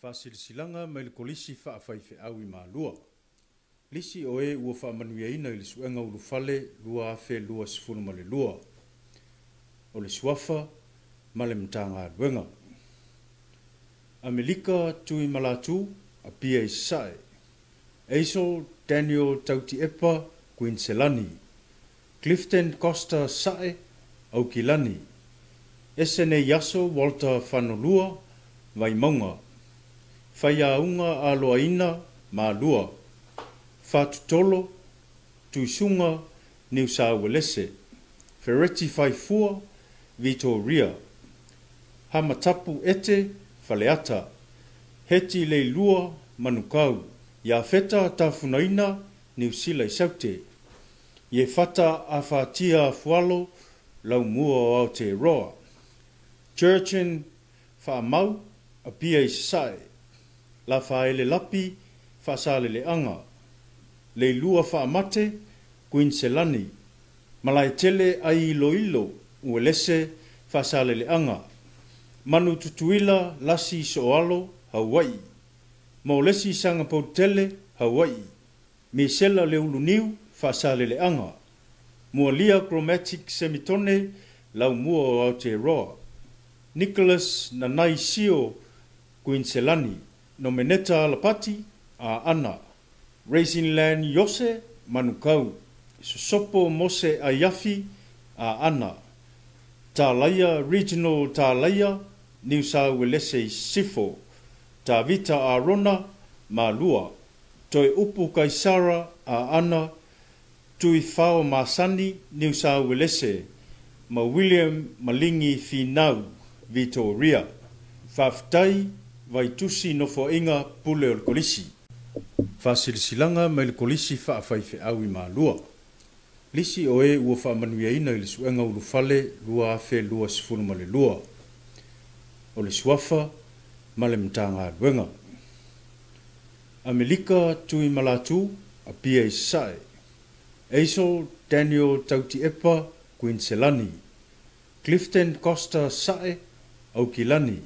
Faasilasilaga mai le Kolisi Faafaifeau i Malua. Lisi o e ua faamanuiaina i le Suega Ulufale 2022. O le Suafa ma le Matagaluega. Amelika Tuimalatu, Apia i Sasae. Aisel Daniel Tautiepa, Kuiniselani. Clifton Costa Sae, Aukilani. Esene Iaso Walter Fanolua, Vaimauga. Faiauga Aloaina, Malua. Fatutolo, Tuisuga, Niusauelese. Fereti Faifua, Vitoria. Hamatapu Ete, Faleata. Heti Leilua, Manukau. Iafeta Tafunaina, Niu Sila i Saute. Iefata Afatia Afualo, Laumua o Aotearoa. Churchin Faamau, Apia i Sasae. Lafaele Lapi, Faasaleleaga. Leilua Faamate, Kuiniselani. Malaetele Aiiloilo, Uelese, Faasaleleaga. Manu Tutuila, Lasi Soalo, Hawaii. Molesi Sagapoutele, Hawaii. Misela Leuluniu, Faasaleleaga. Mualia Chromatic Semitone, Laumua o Aotearoa. Nicholas Nanai Sio, Kuiniselani. Nomeneta Alapati, Aana. Raisinland Iose, Manukau. Sosopo Mose Aiafi, Aana. Tālaia Regional Tālaia, Niusauelese i Sifo. Tavita Arona, Malua. Toe Upu Kaisara, Aana. Tuifao Masani, Niusauelese. Ma William Malingi Finau, Vitoria. Faafetai, Vaitusi Nofoaiga Pule o le Kolisi. Faasilasilaga mai le Kolisi Faafaifeau i Malua. Lisi o e ua faamanuiaina i le Suega Ulufale 2022. O le Suafa ma le Matagaluega. Amelika Tuimalatu, Apia i Sasae. Aisel Daniel Tautiepa, Kuiniselani. Clifton Costa Sae, Aukilani.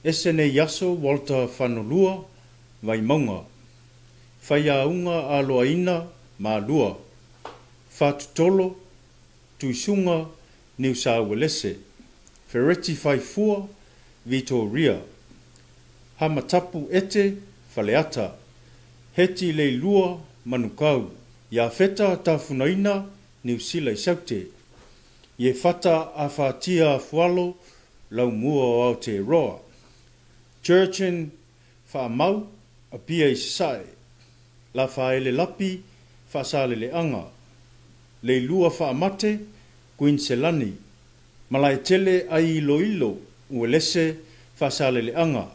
Esene Iaso Walter Fanolua, Vaimauga. Faiauga Aloaina, Malua. Fatutolo, Tuisuga, Niusauelese. Fereti Faifua, Vitoria. Hamatapu Ete, Faleata. Heti Leilua, Manukau. Iafeta Tafunaina, Niu Sila i Saute. Iefata Afatia Afualo, Laumua o Aotearoa. Churchin Faamau, Apia i Sasae. Lafaele Lapi, Faasaleleaga. Leilua Faamate, Kuiniselani. Malaetele Aiiloilo, Uelese, Faasaleleaga.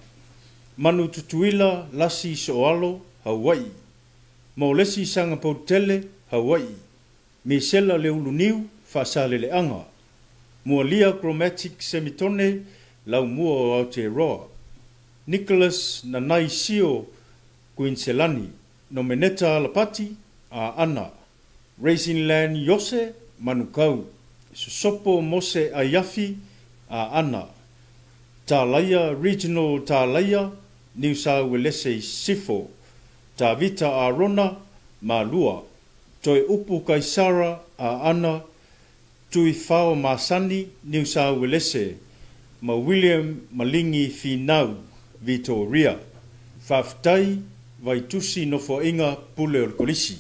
Manu Tutuila, Lasi Soalo, Hawaii. Molesi Sagapoutele, Hawaii. Misela Leuluniu, Faasaleleaga. Mualia Chromatic Semitone, Laumua o Aotearoa. Nicholas Nanai Sio, Kuiniselani. Nomeneta Alapati, Aana. Raisinland Iose, Manukau. Sosopo Mose Aiafi, Aana. Tālaia Regional Tālaia, Niusauelese i Sifo. Tavita Arona, Malua. Toe Upu Kaisara, Aana. Tuifao Masani, Niusauelese. Ma William Malingi Finau, Vitoria. Faafetai, Vaitusi Nofoaiga Pule o le Kolisi.